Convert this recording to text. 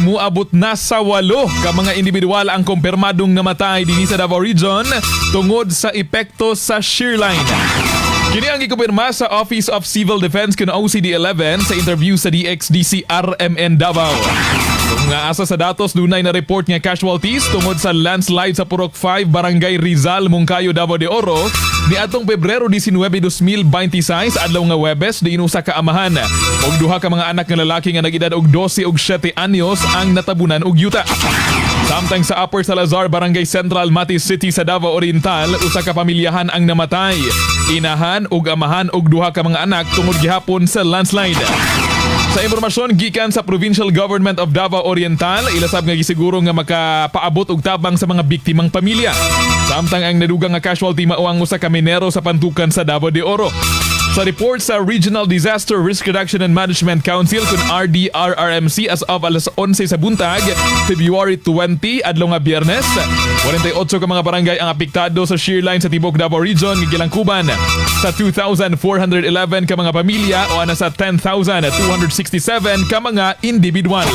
Muabot na sa 8 ka mga individual ang kumpirmadong namatay dinhi sa Davao Region tungod sa epekto sa shear line. Kini ang gikumpirma sa Office of Civil Defense kun OCD 11 sa interview sa DXDC RMN Davao. Kung nga asa sa datos, dunay na report nga casualties tungod sa landslide sa Purok 5, Barangay Rizal, Monkayo, Davao de Oro niadtong Pebrero 19, 2026, adlaw nga Webes, diin usa ka amahan ug duha ka mga anak nga lalaki nga nag-edad og 12 ug 7 anyos ang natabunan og yuta. Samtang sa Upper Salazar, Barangay Central, Mati City sa Davao Oriental, usa ka pamilyahan ang namatay. Inahan ug amahan ug duha ka mga anak tungod gihapon sa landslide. Sa impormasyon gikan sa Provincial Government of Davao Oriental, ila sab nga gisiguro nga makapaabot og tabang sa mga biktimang pamilya. Samtang ang nadugang nga casualty mao ang usa ka minero sa Pantukan sa Davao de Oro. Sa report sa Regional Disaster Risk Reduction and Management Council kun RDRRMC as of alas 11 sa buntag, February 20, adlaw nga Biyernes, 48 ka mga barangay ang apektado sa shear line sa tibuok Davao Region nga gilangkuban sa 2,411 ka mga pamilya o ana sa 10,267 ka mga individual.